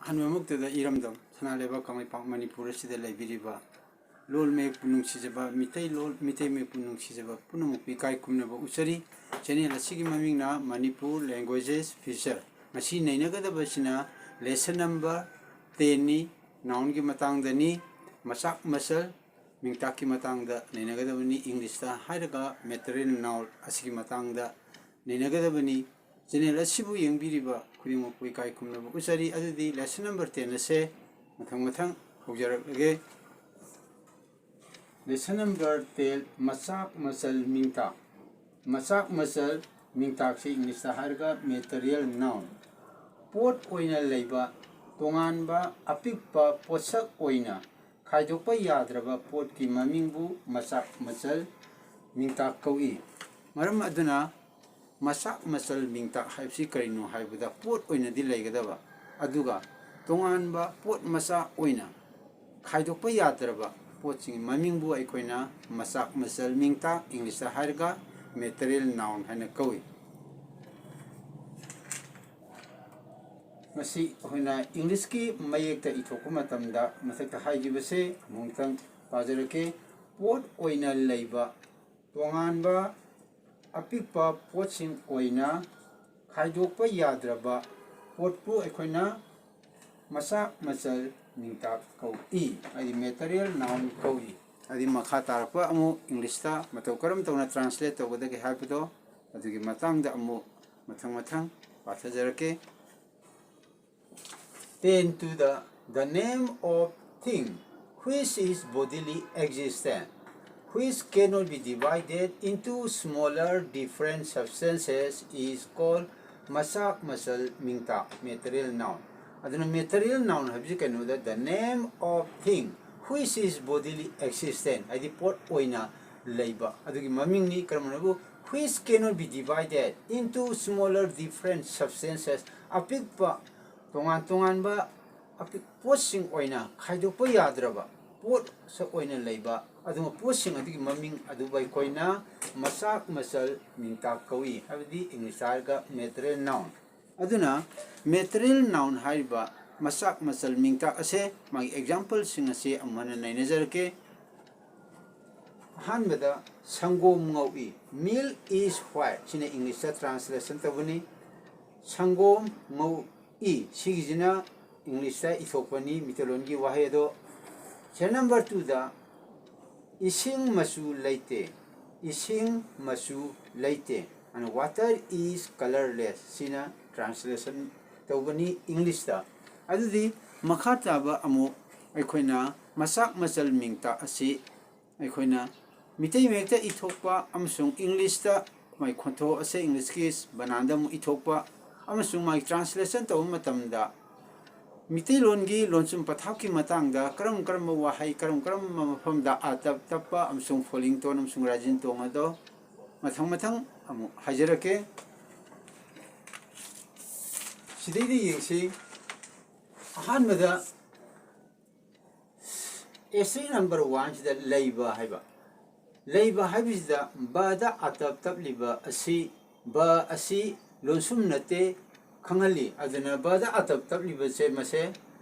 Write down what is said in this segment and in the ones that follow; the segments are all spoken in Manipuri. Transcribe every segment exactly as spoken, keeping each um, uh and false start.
ꯑꯍꯥꯟꯕꯃꯛꯇꯗ ꯏꯔꯝꯗꯝ ꯁꯅꯥ ꯂꯩꯕꯥꯛ ꯀꯪꯂꯩꯄꯥꯛ ꯃꯅꯤꯄꯨꯔ ꯑꯁꯤꯗ ꯂꯩꯕꯤꯔꯤꯕ ꯂꯣꯜ ꯃꯌꯦꯛꯄꯨ ꯅꯨꯡꯁꯤꯖꯕ, ꯃꯤꯇꯩ ꯂꯣꯜ, ꯃꯤꯇꯩ ꯃꯌꯦꯛꯄꯨ ꯅꯨꯡꯁꯤꯖꯕ ꯄꯨꯝꯅꯃꯛꯄꯨ ꯏꯀꯥꯏ ꯈꯨꯝꯅꯕ ꯎꯠꯆꯔꯤ꯫ Channel ꯑꯁꯤꯒꯤ ꯃꯃꯤꯡꯅ Manipur Languages Feature꯫ ꯉꯁꯤ ꯅꯩꯅꯒꯗꯕꯁꯤꯅ lesson number ten ꯅꯤ, noun ꯒꯤ ꯃꯇꯥꯡꯗꯅꯤ꯫ ꯃꯆꯥꯛ ꯃꯆꯜ ꯃꯤꯡꯇꯥꯛꯀꯤ ꯃꯇꯥꯡꯗ ꯅꯩꯅꯒꯗꯕꯅꯤ꯫ English ꯇ ꯍꯥꯏꯔꯒ material noun ꯑꯁꯤꯒꯤ ꯃꯇꯥꯡꯗ ꯅꯩꯅꯒꯗꯕꯅꯤ꯫ Channel ꯑꯁꯤꯕꯨ ꯌꯦꯡꯕꯤꯔꯤꯕ ꯈꯨꯗꯤꯡꯃꯛꯄꯨ ꯏꯀꯥꯏ ꯈꯨꯝꯅꯕ ꯎꯠꯆꯔꯤ꯫ ꯑꯗꯨꯗꯤ lesson number ten ꯑꯁꯦ ꯃꯊꯪ ꯃꯊꯪ ꯍꯧꯖꯔꯛꯂꯒꯦ꯫ Lesson number ten, ꯃꯆꯥꯛ ꯃꯆꯜ ꯃꯤꯡꯇꯥꯛ꯫ ꯃꯆꯥꯛ ꯃꯆꯜ ꯃꯤꯡꯇꯥꯛꯁꯤ English ꯇ ꯍꯥꯏꯔꯒ material noun꯫ ꯄꯣꯠ ꯑꯣꯏꯅ ꯂꯩꯕ ꯇꯣꯉꯥꯟꯕ ꯑꯄꯤꯛꯄ ꯄꯣꯠꯁꯛ ꯑꯣꯏꯅ ꯈꯥꯏꯗꯣꯛꯄ ꯌꯥꯗ꯭ꯔꯕ ꯄꯣꯠꯀꯤ ꯃꯃꯤꯡꯕꯨ ꯃꯆꯥꯛ ꯃꯆꯜ ꯃꯤꯡꯇꯥꯛ ꯀꯧꯏ꯫ ꯃꯔꯝ ꯑꯗꯨꯅ ꯃꯆꯥꯛ ꯃꯆꯜ ꯃꯤꯡꯇꯥꯛ ꯍꯥꯏꯕꯁꯤ ꯀꯔꯤꯅꯣ ꯍꯥꯏꯕꯗ ꯄꯣꯠ ꯑꯣꯏꯅꯗꯤ ꯂꯩꯒꯗꯕ, ꯑꯗꯨꯒ ꯇꯣꯉꯥꯟꯕ ꯄꯣꯠ ꯃꯆꯥ ꯑꯣꯏꯅ ꯈꯥꯏꯗꯣꯛꯄ ꯌꯥꯗ꯭ꯔꯕ ꯄꯣꯠꯁꯤꯡꯒꯤ ꯃꯃꯤꯡꯕꯨ ꯑꯩꯈꯣꯏꯅ ꯃꯆꯥꯛ ꯃꯆꯜ ꯃꯤꯡꯇꯥꯛ, English ꯇ ꯍꯥꯏꯔꯒ material noun ꯍꯥꯏꯅ ꯀꯧꯏ꯫ ꯃꯁꯤ ꯑꯩꯈꯣꯏꯅ English ꯀꯤ ꯃꯌꯦꯛꯇ ꯏꯊꯣꯛꯄ ꯃꯇꯝꯗ ꯃꯊꯛꯇ ꯍꯥꯏꯈꯤꯕꯁꯦ ꯑꯃꯨꯛꯇꯪ ꯄꯥꯖꯔꯛꯀꯦ꯫ ꯄꯣꯠ ꯑꯣꯏꯅ ꯂꯩꯕ ꯇꯣꯉꯥꯟꯕ ꯑꯄꯤꯛꯄ ꯄꯣꯠꯁꯤꯡ ꯑꯣꯏꯅ ꯈꯥꯏꯗꯣꯛꯄ ꯌꯥꯗ꯭ꯔꯕ ꯄꯣꯠꯄꯨ ꯑꯩꯈꯣꯏꯅ ꯃꯆꯥꯛ ꯃꯆꯜ ꯃꯤꯡꯇꯥꯛ ꯀꯧꯏ, ꯍꯥꯏꯗꯤ material noun ꯀꯧꯏ꯫ ꯍꯥꯏꯗꯤ ꯃꯈꯥ ꯇꯥꯔꯛꯄ ꯑꯃꯨꯛ English ꯇ ꯃꯇꯧ ꯀꯔꯝ ꯇꯧꯅ translate ꯇꯧꯒꯗꯒꯦ ꯍꯥꯏꯕꯗꯣ ꯑꯗꯨꯒꯤ ꯃꯇꯥꯡꯗ ꯑꯃꯨꯛ ꯃꯊꯪ ꯃꯊꯪ ꯄꯥꯊꯖꯔꯛꯀꯦ꯫ Ten to the, the name of thing which is bodily existent, which cannot be divided into smaller different substances is called ꯃꯆꯥꯛ ꯃꯆꯜ ꯃꯤꯡꯇꯥꯛ, material noun꯫ ꯑꯗꯨꯅ material noun ꯍꯥꯏꯕꯁꯤ ꯀꯩꯅꯣꯗ, the name of thing which is bodily existent, ꯍꯥꯏꯗꯤ ꯄꯣꯠ ꯑꯣꯏꯅ ꯂꯩꯕ ꯑꯗꯨꯒꯤ ꯃꯃꯤꯡꯅꯤ꯫ ꯀꯔꯝꯕꯅꯕꯨ? Which cannot be divided into smaller different substances, ꯑꯄꯤꯛꯄ ꯇꯣꯉꯥꯟ ꯇꯣꯉꯥꯟꯕ ꯑꯄꯤꯛ-, ꯄꯣꯠꯁꯤꯡ ꯑꯣꯏꯅ ꯈꯥꯏꯗꯣꯛꯄ ꯌꯥꯗ꯭ꯔꯕ ꯄꯣꯠꯁꯛ ꯑꯣꯏꯅ ꯂꯩꯕ ꯑꯗꯨꯒꯨꯝꯕ ꯄꯣꯠꯁꯤꯡ ꯑꯗꯨꯒꯤ ꯃꯃꯤꯡ ꯑꯗꯨꯕꯨ ꯑꯩꯈꯣꯏꯅ ꯃꯆꯥꯛ ꯃꯆꯜ ꯃꯤꯡꯇꯥꯛ ꯀꯧꯏ, ꯍꯥꯏꯕꯗꯤ English ꯍꯥꯏꯔꯒ material noun꯫ ꯑꯗꯨꯅ material noun ꯍꯥꯏꯔꯤꯕ ꯃꯆꯥꯛ ꯃꯆꯜ ꯃꯤꯡꯇꯥꯛ ꯑꯁꯦ ꯃꯥꯒꯤ exampleꯁꯤꯡ ꯑꯁꯤ ꯑꯃꯨꯛ ꯍꯟꯅ ꯅꯩꯅꯖꯔꯛꯀꯦ꯫ ꯑꯍꯥꯟꯕꯗ ꯁꯪꯒꯣꯝ ꯉꯧꯏ, milk is white, ꯁꯤꯅ Englishꯇ translation ꯇꯧꯕꯅꯤ꯫ ꯁꯪꯒꯣꯝ ꯉꯧꯏ, ꯁꯤꯒꯤꯁꯤꯅ Englishꯇ ꯏꯊꯣꯛꯄꯅꯤ ꯃꯤꯇꯩꯂꯣꯟꯒꯤ ꯋꯥꯍꯩ ꯑꯗꯣ꯫ Serial number twoꯗ ꯏꯁꯤꯡ ꯃꯆꯨ ꯂꯩꯇꯦ, ꯏꯁꯤꯡ ꯃꯆꯨ ꯂꯩꯇꯦ꯫ And water is colorless, ꯁꯤꯅ translation ꯇꯧꯕꯅꯤ Englishꯇ꯫ ꯑꯗꯨꯗꯤ ꯃꯈꯥ ꯇꯥꯕ ꯑꯃꯨꯛ ꯑꯩꯈꯣꯏꯅ ꯃꯆꯥꯛ ꯃꯆꯜ ꯃꯤꯡꯇꯥꯛ ꯑꯁꯤ ꯑꯩꯈꯣꯏꯅ ꯃꯤꯇꯩ ꯃꯌꯦꯛꯇ ꯏꯊꯣꯛꯄ ꯑꯃꯁꯨꯡ Englishꯇ ꯃꯥꯏ ꯈꯣꯟꯊꯣꯛ ꯑꯁꯦ Englishꯀꯤ ꯕꯅꯥꯟꯗ ꯑꯃꯨꯛ ꯏꯊꯣꯛꯄ ꯑꯃꯁꯨꯡ ꯃꯥꯒꯤ translation ꯇꯧꯕ ꯃꯇꯝꯗ ꯃꯤꯇꯩꯂꯣꯟꯒꯤ ꯂꯣꯟꯁꯨꯝ ꯄꯊꯥꯞꯀꯤ ꯃꯇꯥꯡꯗ ꯀꯔꯝ ꯀꯔꯝꯕ ꯋꯥꯍꯩ, ꯀꯔꯝ ꯀꯔꯝꯕ ꯃꯐꯝꯗ ꯑꯥꯇꯞ ꯇꯞꯄ ꯑꯃꯁꯨꯡ falling tone ꯑꯃꯁꯨꯡ rising tone ꯑꯗꯣ ꯃꯊꯪ ꯃꯊꯪ ꯑꯃꯨꯛ ꯍꯥꯏꯖꯔꯛꯀꯦ꯫ ꯁꯤꯗꯩꯗ ꯌꯦꯡꯁꯤ꯫ ꯑꯍꯥꯟꯕꯗ essay number oneꯁꯤꯗ ꯂꯩꯕ ꯍꯥꯏꯕ꯫ ꯂꯩꯕ ꯍꯥꯏꯕꯁꯤꯗ ꯕꯗ ꯑꯥꯇꯞ ꯇꯞꯂꯤꯕ ꯑꯁꯤ, ꯕ ꯑꯁꯤ ꯂꯣꯟꯁꯨꯝ ꯅꯠꯇꯦ ꯈꯪꯍꯜꯂꯤ꯫ ꯑꯗꯨꯅ ꯕꯗ ꯑꯥꯇꯞ ꯇꯞꯂꯤꯕꯁꯦ ꯃꯁꯦ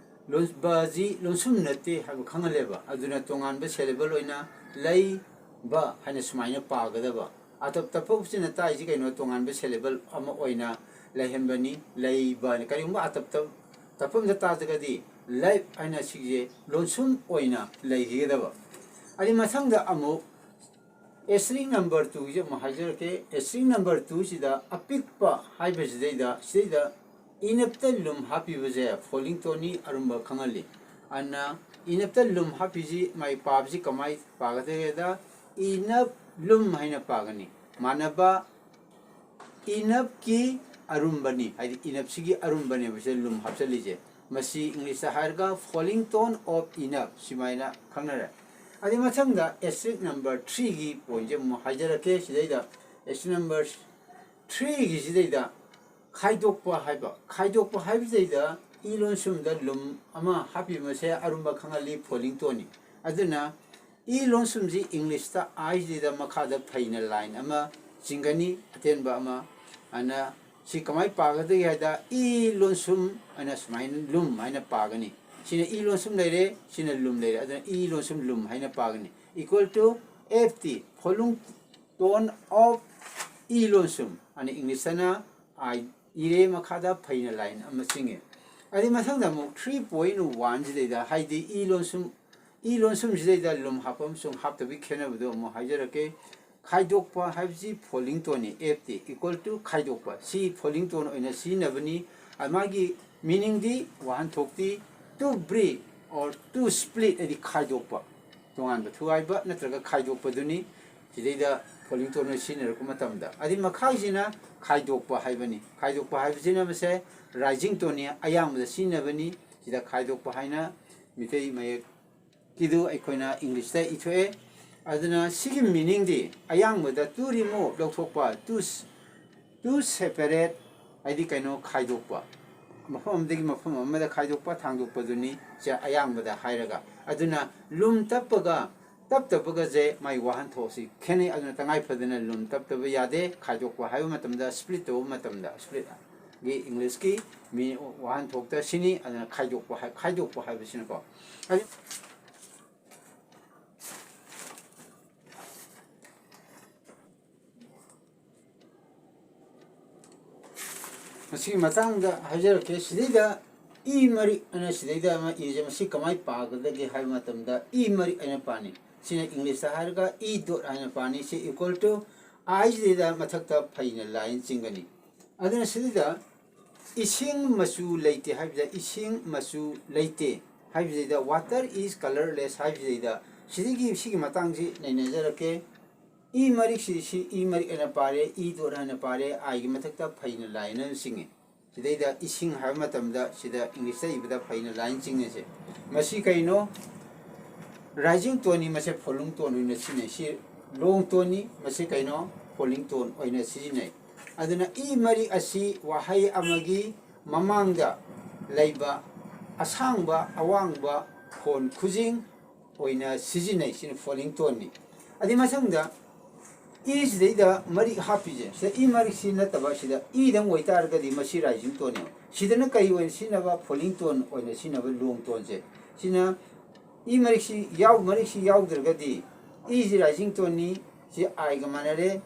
ꯂꯣꯟ-, ꯕꯁꯤ ꯂꯣꯟꯁꯨꯝ ꯅꯠꯇꯦ ꯍꯥꯏꯕ ꯈꯪꯍꯜꯂꯦꯕ꯫ ꯑꯗꯨꯅ ꯇꯣꯉꯥꯟꯕ syllable ꯑꯣꯏꯅ ꯂꯩ, ꯕ ꯍꯥꯏꯅ ꯁꯨꯃꯥꯏꯅ ꯄꯥꯒꯗꯕ꯫ ꯑꯥꯇꯞ ꯇꯞꯄꯁꯤꯅ ꯇꯥꯛꯏꯁꯤ ꯀꯩꯅꯣ? ꯇꯣꯉꯥꯟꯕ syllable ꯑꯃ ꯑꯣꯏꯅ ꯂꯩꯍꯟꯕꯅꯤ꯫ ꯂꯩꯕ ꯍꯥꯏꯅ ꯀꯔꯤꯒꯨꯝꯕ ꯑꯥꯇꯞ ꯇꯞ-, ꯇꯞꯐꯝꯗ ꯇꯥꯔꯒꯗꯤ life ꯍꯥꯏꯅ ꯁꯤꯒꯤꯁꯦ ꯂꯣꯟꯁꯨꯝ ꯑꯣꯏꯅ ꯂꯩꯈꯤꯒꯗꯕ꯫ ꯑꯗꯩ ꯃꯊꯪꯗ ꯑꯃꯨꯛ essay number twoꯁꯦ ꯑꯃꯨꯛ ꯍꯥꯏꯖꯔꯛꯀꯦ꯫ Essay number twoꯁꯤꯗ ꯑꯄꯤꯛꯄ ꯍꯥꯏꯕꯁꯤꯗꯩꯗ, ꯁꯤꯗꯩꯗ ꯏꯅꯞꯇ ꯂꯨꯝ ꯍꯥꯞꯄꯤꯕꯁꯦ falling toneꯅꯤ, ꯑꯔꯨꯝꯕ ꯈꯪꯍꯜꯂꯤ꯫ ꯑꯗꯨꯅ ꯏꯅꯞꯇ ꯂꯨꯝ ꯍꯥꯞꯄꯤꯁꯤ ꯃꯥꯏ ꯄꯥꯕꯁꯤ ꯀꯃꯥꯏ ꯄꯥꯒꯗꯒꯦꯗ, ꯏꯅꯞ ꯂꯨꯝ ꯍꯥꯏꯅ ꯄꯥꯒꯅꯤ꯫ ꯃꯥꯟꯅꯕ ꯏꯅꯞꯀꯤ ꯑꯔꯨꯝꯕꯅꯤ, ꯍꯥꯏꯗꯤ ꯏꯅꯞꯁꯤꯒꯤ ꯑꯔꯨꯝꯕꯅꯦꯕ ꯁꯤꯗ ꯂꯨꯝ ꯍꯥꯞꯆꯜꯂꯤꯁꯦ꯫ ꯃꯁꯤ Englishꯇ ꯍꯥꯏꯔꯒ falling tone of enough ꯁꯨꯃꯥꯏꯅ ꯈꯪꯅꯔꯦ꯫ ꯑꯗꯩ ꯃꯊꯪꯗ essay number threeꯒꯤ pointꯁꯦ ꯑꯃꯨꯛ ꯍꯥꯏꯖꯔꯛꯀꯦ꯫ ꯁꯤꯗꯩꯗ essay number threeꯒꯤꯁꯤꯗꯩꯗ ꯈꯥꯏꯗꯣꯛꯄ ꯍꯥꯏꯕ, ꯈꯥꯏꯗꯣꯛꯄ ꯍꯥꯏꯕꯁꯤꯗꯩꯗ ꯏ ꯂꯣꯟꯁꯨꯝꯗ ꯂꯨꯝ ꯑꯃ ꯍꯥꯞꯄꯤꯕꯁꯦ ꯑꯔꯨꯝꯕ ꯈꯪꯍꯜꯂꯤ, falling toneꯅꯤ꯫ ꯑꯗꯨꯅ ꯏ ꯂꯣꯟꯁꯨꯝꯁꯤ Englishꯇ Iꯁꯤꯗ ꯃꯈꯥꯗ ꯐꯩꯅ line ꯑꯃ ꯆꯤꯡꯒꯅꯤ, ꯑꯇꯦꯟꯕ ꯑꯃ꯫ ꯑꯗꯨꯅ ꯁꯤ ꯀꯃꯥꯏꯅ ꯄꯥꯒꯗꯒꯦ ꯍꯥꯏꯗ, ꯏ ꯂꯣꯟꯁꯨꯝ ꯍꯥꯏꯅ ꯁꯨꯃꯥꯏꯅ ꯂꯨꯝ ꯍꯥꯏꯅ ꯄꯥꯒꯅꯤ꯫ ꯁꯤꯅ ꯏ ꯂꯣꯟꯁꯨꯝ ꯂꯩꯔꯦ, ꯁꯤꯅ ꯂꯨꯝ ꯂꯩꯔꯦ꯫ ꯑꯗꯨꯅ ꯏ ꯂꯣꯟꯁꯨꯝ ꯂꯨꯝ ꯍꯥꯏꯅ ꯄꯥꯒꯅꯤ꯫ Equal to F T, ꯐꯣꯂꯨꯡ ꯇꯣꯟ ꯑꯣꯐ ꯏ ꯂꯣꯟꯁꯨꯝ꯫ ꯑꯅ ꯏꯪꯂꯤꯁꯇꯅ ꯑꯥꯏ ꯏꯔꯦ, ꯃꯈꯥꯗ ꯐꯩꯅ ꯂꯥꯏꯟ ꯑꯃ ꯆꯤꯡꯉꯦ꯫ ꯑꯗꯩ ꯃꯊꯪꯗ ꯑꯃꯨꯛ ꯊ꯭ꯔꯤ ꯄꯣꯏꯟ ꯋꯥꯟꯁꯤꯗꯩꯗ, ꯍꯥꯏꯗꯤ ꯏ ꯂꯣꯟꯁꯨꯝ, ꯏ ꯂꯣꯟꯁꯨꯝꯁꯤꯗꯩꯗ ꯂꯨꯝ ꯍꯥꯞꯄ ꯑꯃꯁꯨꯡ ꯍꯥꯞꯇꯕꯒꯤ ꯈꯦꯠꯅꯕꯗꯣ ꯑꯃꯨꯛ ꯍꯥꯏꯖꯔꯛꯀꯦ꯫ ꯈꯥꯏꯗꯣꯛꯄ ꯍꯥꯏꯕꯁꯤ ꯐꯣꯂꯤꯡ ꯇꯣꯟꯅꯤ꯫ F T equal to ꯈꯥꯏꯗꯣꯛꯄ꯫ ꯁꯤ ꯐꯣꯂꯤꯡ ꯇꯣꯟ ꯑꯣꯏꯅ ꯁꯤꯖꯤꯟꯅꯕꯅꯤ꯫ ꯑ, ꯃꯥꯒꯤ ꯃꯤꯅꯤꯡꯗꯤ, ꯋꯥꯍꯟꯊꯣꯛꯇꯤ, to break or to split ꯍꯥꯏꯗꯤ ꯈꯥꯏꯗꯣꯛꯄ, ꯇꯣꯉꯥꯟꯕ ꯊꯨꯒꯥꯏꯕ ꯅꯠꯇ꯭ꯔꯒ ꯈꯥꯏꯗꯣꯛꯄꯗꯨꯅꯤ꯫ ꯁꯤꯗꯩꯗ ꯐꯣꯂꯤꯡ ꯇꯣꯟ ꯑꯣꯏꯅ ꯁꯤꯖꯤꯟꯅꯔꯛꯄ ꯃꯇꯝꯗ꯫ ꯑꯗꯩ ꯃꯈꯥꯒꯤꯁꯤꯅ ꯈꯥꯏꯗꯣꯛꯄ ꯍꯥꯏꯕꯅꯤ꯫ ꯈꯥꯏꯗꯣꯛꯄ ꯍꯥꯏꯕꯁꯤꯅ ꯃꯁꯦ ꯔꯥꯏꯖꯤꯡ ꯇꯣꯟꯅꯤ, ꯑꯌꯥꯡꯕꯗ ꯁꯤꯖꯤꯟꯅꯕꯅꯤ꯫ ꯁꯤꯗ ꯈꯥꯏꯗꯣꯛꯄ ꯍꯥꯏꯅ ꯃꯤꯇꯩ ꯃꯌꯦꯛ ꯀꯤꯗꯨ ꯑꯩꯈꯣꯏꯅ ꯏꯪꯂꯤꯁꯇ ꯏꯊꯣꯛꯑꯦ꯫ ꯑꯗꯨꯅ ꯁꯤꯒꯤ ꯃꯤꯅꯤꯡꯗꯤ ꯑꯌꯥꯡꯕꯗ to remove, ꯂꯧꯊꯣꯛꯄ, to, to separate, ꯍꯥꯏꯗꯤ ꯀꯩꯅꯣ, ꯈꯥꯏꯗꯣꯛꯄ, ꯃꯐꯝ ꯑꯃꯗꯒꯤ ꯃꯐꯝ ꯑꯃꯗ ꯈꯥꯏꯗꯣꯛꯄ, ꯊꯥꯡꯗꯣꯛꯄꯗꯨꯅꯤ ꯁꯦ ꯑꯌꯥꯡꯕꯗ ꯍꯥꯏꯔꯒ꯫ ꯑꯗꯨꯅ ꯂꯨꯝ ꯇꯞꯄꯒ ꯇꯞꯇꯕꯒꯁꯦ ꯃꯥꯏ ꯋꯥꯍꯟꯊꯣꯛꯁꯤ ꯈꯦꯠꯅꯩ꯫ ꯑꯗꯨꯅ ꯇꯉꯥꯏ ꯐꯗꯅ ꯂꯨꯝ ꯇꯞꯇꯕ ꯌꯥꯗꯦ꯫ ꯈꯥꯏꯗꯣꯛꯄ ꯍꯥꯏꯕ ꯃꯇꯝꯗ, ꯁ꯭ꯄ꯭ꯂꯤꯠ ꯇꯧꯕ ꯃꯇꯝꯗ, ꯁ꯭ꯄ꯭ꯂꯤꯠ ꯒꯤ ꯏꯪꯂꯤꯁꯀꯤ ꯃꯤ ꯋꯥꯍꯟꯊꯣꯛꯇ ꯁꯤꯅꯤ꯫ ꯑꯗꯨꯅ ꯈꯥꯏꯗꯣꯛꯄ ꯍꯥꯏ-, ꯈꯥꯏꯗꯣꯛꯄ ꯍꯥꯏꯕꯁꯤꯅꯀꯣ꯫ ꯑꯗꯨ-, ꯃꯁꯤꯒꯤ ꯃꯇꯥꯡꯗ ꯍꯥꯏꯖꯔꯛꯀꯦ꯫ ꯁꯤꯗꯩꯗ ꯏ ꯃꯔꯤꯛ ꯑꯅ ꯁꯤꯗꯩꯗ ꯑꯃ ꯏꯔꯤꯁꯦ, ꯃꯁꯤ ꯀꯃꯥꯏꯅ ꯄꯥꯒꯗꯒꯦ ꯍꯥꯏꯕ ꯃꯇꯝꯗ, ꯏ ꯃꯔꯤꯛ ꯑꯅ ꯄꯥꯅꯤ꯫ ꯁꯤꯅ ꯏꯪꯂꯤꯁꯇ ꯍꯥꯏꯔꯒ ꯏ ꯗꯣꯠ ꯍꯥꯏꯅ ꯄꯥꯅꯤ꯫ ꯁꯤ equal to I ꯁꯤꯗꯩꯗ ꯃꯊꯛꯇ ꯐꯩꯅ ꯂꯥꯏꯟ ꯆꯤꯡꯒꯅꯤ꯫ ꯑꯗꯨꯅ ꯁꯤꯗꯩꯗ ꯏꯁꯤꯡ ꯃꯆꯨ ꯂꯩꯇꯦ ꯍꯥꯏꯕꯗ, ꯏꯁꯤꯡ ꯃꯆꯨ ꯂꯩꯇꯦ ꯍꯥꯏꯕꯁꯤꯗꯩꯗ, water is colorless ꯍꯥꯏꯕꯁꯤꯗꯩꯗ, ꯁꯤꯗꯒꯤ, ꯁꯤꯒꯤ ꯃꯇꯥꯡꯁꯤ ꯅꯩꯅꯖꯔꯛꯀꯦ꯫ ꯏ ꯃꯔꯤꯛꯁꯤ, ꯁꯤ ꯏ ꯃꯔꯤꯛ ꯍꯥꯏꯅ ꯄꯥꯔꯦ, ꯏ ꯗꯣꯠ ꯍꯥꯏꯅ ꯄꯥꯔꯦ, ꯑꯥꯏꯒꯤ ꯃꯊꯛꯇ ꯐꯩꯅ ꯂꯥꯏꯟ ꯑꯃ ꯆꯤꯡꯉꯤ꯫ ꯁꯤꯗꯩꯗ ꯏꯁꯤꯡ ꯍꯥꯏꯕ ꯃꯇꯝꯗ, ꯁꯤꯗ ꯏꯪꯂꯤꯁꯇ ꯏꯕꯗ ꯐꯩꯅ ꯂꯥꯏꯟ ꯆꯤꯡꯉꯤꯁꯦ, ꯃꯁꯤ ꯀꯩꯅꯣ? ꯔꯥꯏꯖꯤꯡ ꯇꯣꯟꯅꯤ꯫ ꯃꯁꯦ ꯐꯣꯂꯨꯡ ꯇꯣꯟ ꯑꯣꯏꯅ ꯁꯤꯖꯤꯟꯅꯩ꯫ ꯁꯤ ꯂꯣꯡ ꯇꯣꯟꯅꯤ꯫ ꯃꯁꯤ ꯀꯩꯅꯣ? ꯐꯣꯂꯤꯡ ꯇꯣꯟ ꯑꯣꯏꯅ ꯁꯤꯖꯤꯟꯅꯩ꯫ ꯑꯗꯨꯅ ꯏ ꯃꯔꯤꯛ ꯑꯁꯤ ꯋꯥꯍꯩ ꯑꯃꯒꯤ ꯃꯃꯥꯡꯗ ꯂꯩꯕ ꯑꯁꯥꯡꯕ ꯑꯋꯥꯡꯕ ꯈꯣꯟ ꯈꯨꯖꯤꯡ ꯑꯣꯏꯅ ꯁꯤꯖꯤꯟꯅꯩ꯫ ꯁꯤꯅ ꯐꯣꯂꯤꯡ ꯇꯣꯟꯅꯤ꯫ ꯑꯗꯨꯏ ꯃꯊꯪꯗ ꯏꯁꯤꯗꯩꯗ ꯃꯔꯤꯛ ꯍꯥꯞꯄꯤꯁꯦ, ꯁꯤꯗ ꯏ ꯃꯔꯤꯛꯁꯤ ꯅꯠꯇꯕ, ꯁꯤꯗ ꯏꯗꯪ ꯑꯣꯏꯇꯥꯔꯒꯗꯤ ꯃꯁꯤ rising toneꯅꯦꯕ꯫ ꯁꯤꯗꯅ ꯀꯔꯤ ꯑꯣꯏꯅ ꯁꯤꯖꯤꯟꯅꯕ? Falling tone ꯑꯣꯏꯅ ꯁꯤꯖꯤꯟꯅꯕ, long toneꯁꯦ꯫ ꯁꯤꯅ ꯏ ꯃꯔꯤꯛꯁꯤ ꯌꯥꯎ-, ꯃꯔꯤꯛꯁꯤ ꯌꯥꯎꯗ꯭ꯔꯒꯗꯤ ꯏꯁꯤ rising toneꯅꯤ, ꯁꯤ Iꯒ ꯃꯥꯟꯅꯔꯦ꯫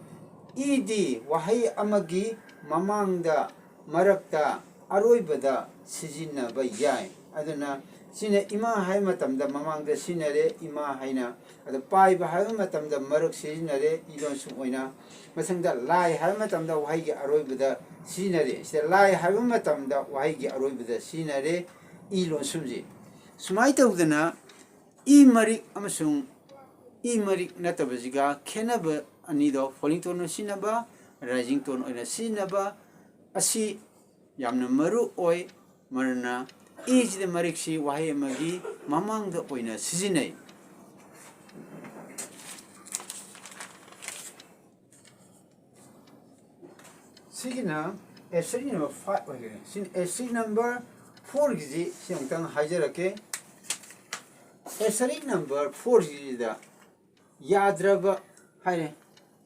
ꯏꯗꯤ ꯋꯥꯍꯩ ꯑꯃꯒꯤ ꯃꯃꯥꯡꯗ, ꯃꯔꯛꯇ, ꯑꯔꯣꯏꯕꯗ ꯁꯤꯖꯤꯟꯅꯕ ꯌꯥꯏ꯫ ꯑꯗꯨꯅ ꯁꯤꯅ ꯏꯃꯥ ꯍꯥꯏꯕ ꯃꯇꯝꯗ ꯃꯃꯥꯡꯗ ꯁꯤꯖꯤꯟꯅꯔꯦ, ꯏꯃꯥ ꯍꯥꯏꯅ꯫ ꯑꯗ ꯄꯥꯏꯕ ꯍꯥꯏꯕ ꯃꯇꯝꯗ ꯃꯔꯛ ꯁꯤꯖꯤꯟꯅꯔꯦ, ꯏ ꯂꯣꯟꯁꯨꯝ ꯑꯣꯏꯅ꯫ ꯃꯊꯪꯗ ꯂꯥꯏ ꯍꯥꯏꯕ ꯃꯇꯝꯗ ꯋꯥꯍꯩꯒꯤ ꯑꯔꯣꯏꯕꯗ ꯁꯤꯖꯤꯟꯅꯔꯦ꯫ ꯁꯤꯗ ꯂꯥꯏ ꯍꯥꯏꯕ ꯃꯇꯝꯗ ꯋꯥꯍꯩꯒꯤ ꯑꯔꯣꯏꯕꯗ ꯁꯤꯖꯤꯟꯅꯔꯦ, ꯏ ꯂꯣꯟꯁꯨꯝꯁꯤ꯫ ꯁꯨꯃꯥꯏꯅ ꯇꯧꯗꯅ ꯏ ꯃꯔꯤꯛ ꯑꯃꯁꯨꯡ ꯏ ꯃꯔꯤꯛ ꯅꯠꯇꯕꯁꯤꯒ ꯈꯦꯠꯅꯕ ꯑꯅꯤꯗꯣ, falling tone ꯑꯣꯏꯅ ꯁꯤꯖꯤꯟꯅꯕ, rising tone ꯑꯣꯏꯅ ꯁꯤꯖꯤꯟꯅꯕ, ꯑꯁꯤ ꯌꯥꯝꯅ ꯃꯔꯨ ꯑꯣꯏ꯫ ꯃꯔꯝꯅ ꯏꯁꯤꯗ ꯃꯔꯤꯛꯁꯤ ꯋꯥꯍꯩ ꯑꯃꯒꯤ ꯃꯃꯥꯡꯗ ꯑꯣꯏꯅ ꯁꯤꯖꯤꯟꯅꯩ꯫ ꯁꯤꯒꯤꯅ asterisk number five ꯑꯣꯏꯒꯅꯤ꯫ ꯁꯤꯅ asterisk number fourꯒꯤꯁꯤ ꯁꯤ ꯑꯃꯨꯛꯇꯪ ꯍꯥꯏꯖꯔꯛꯀꯦ꯫ Asterisk number fourꯁꯤꯗ ꯌꯥꯗ꯭ꯔꯕ ꯍꯥꯏꯔꯦ꯫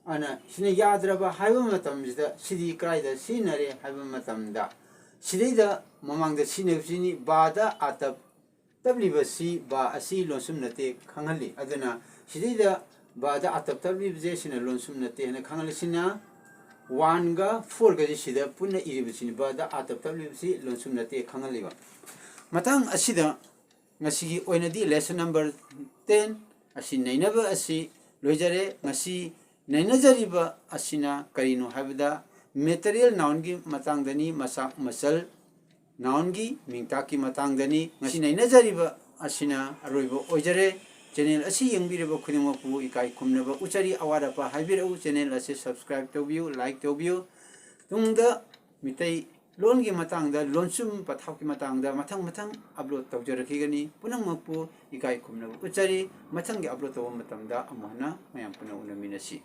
ꯑꯗꯨꯅ ꯁꯤꯅ ꯌꯥꯗ꯭ꯔꯕ ꯍꯥꯏꯕ ꯃꯇꯝꯁꯤꯗ ꯁꯤꯗꯤ ꯀꯗꯥꯏꯗ ꯁꯤꯖꯤꯟꯅꯔꯦ ꯍꯥꯏꯕ ꯃꯇꯝꯗ, ꯁꯤꯗꯩꯗ ꯃꯃꯥꯡꯗ ꯁꯤꯖꯤꯟꯅꯕꯁꯤꯅꯤ꯫ ꯕꯥꯗ ꯑꯥꯇꯞ ꯇꯞꯂꯤꯕꯁꯤ ꯕꯥ ꯑꯁꯤ ꯂꯣꯟꯁꯨꯝ ꯅꯠꯇꯦ ꯈꯪꯍꯜꯂꯤ꯫ ꯑꯗꯨꯅ ꯁꯤꯗꯩꯗ ꯕꯥꯗ ꯑꯥꯇꯞ ꯇꯞꯂꯤꯕꯁꯦ ꯁꯤꯅ ꯂꯣꯟꯁꯨꯝ ꯅꯠꯇꯦ ꯍꯥꯏꯅ ꯈꯪꯍꯜꯂꯤ꯫ ꯁꯤꯅ oneꯒ fourꯒꯁꯤ ꯁꯤꯗ ꯄꯨꯟꯅ ꯏꯔꯤꯕꯁꯤꯅꯤ꯫ ꯕꯥꯗ ꯑꯥꯇꯞ ꯇꯞꯂꯤꯕꯁꯤ ꯂꯣꯟꯁꯨꯝ ꯅꯠꯇꯦ ꯈꯪꯍꯜꯂꯤꯕ꯫ ꯃꯇꯥꯡ ꯑꯁꯤꯗ ꯉꯁꯤꯒꯤ ꯑꯣꯏꯅꯗꯤ lesson number ten ꯑꯁꯤ ꯅꯩꯅꯕ ꯑꯁꯤ ꯂꯣꯏꯖꯔꯦ꯫ ꯉꯁꯤ ꯅꯩꯅꯖꯔꯤꯕ ꯑꯁꯤꯅ ꯀꯔꯤꯅꯣ ꯍꯥꯏꯕꯗ material nounꯒꯤ ꯃꯇꯥꯡꯗꯅꯤ, ꯃꯆꯥꯛ ꯃꯆꯜ nounꯒꯤ ꯃꯤꯡꯇꯥꯛꯀꯤ ꯃꯇꯥꯡꯗꯅꯤ꯫ ꯉꯁꯤ ꯅꯩꯅꯖꯔꯤꯕ ꯑꯁꯤꯅ ꯑꯔꯣꯏꯕ ꯑꯣꯏꯖꯔꯦ꯫ Channel ꯑꯁꯤ ꯌꯦꯡꯕꯤꯔꯤꯕ ꯈꯨꯗꯤꯡꯃꯛꯄꯨ ꯏꯀꯥꯏ ꯈꯨꯝꯅꯕ ꯎꯠꯆꯔꯤ꯫ ꯑꯋꯥꯠ ꯑꯄꯥ ꯍꯥꯏꯕꯤꯔꯛꯎ꯫ Channel ꯑꯁꯤ subscribe ꯇꯧꯕꯤꯌꯨ, like ꯇꯧꯕꯤꯌꯨ꯫ ꯇꯨꯡꯗ ꯃꯤꯇꯩ ꯂꯣꯟꯒꯤ ꯃꯇꯥꯡꯗ, ꯂꯣꯟꯁꯨꯝ ꯄꯊꯥꯞꯀꯤ ꯃꯇꯥꯡꯗ ꯃꯊꯪ ꯃꯊꯪ upload ꯇꯧꯖꯔꯛꯈꯤꯒꯅꯤ꯫ ꯄꯨꯝꯅꯃꯛꯄꯨ ꯏꯀꯥꯏ ꯈꯨꯝꯅꯕ ꯎꯠꯆꯔꯤ꯫ ꯃꯊꯪꯒꯤ upload ꯇꯧꯕ ꯃꯇꯝꯗ ꯑꯃꯨꯛ ꯍꯟꯅ ꯃꯌꯥꯝ ꯄꯨꯟꯅ ꯎꯅꯃꯤꯟꯅꯁꯤ꯫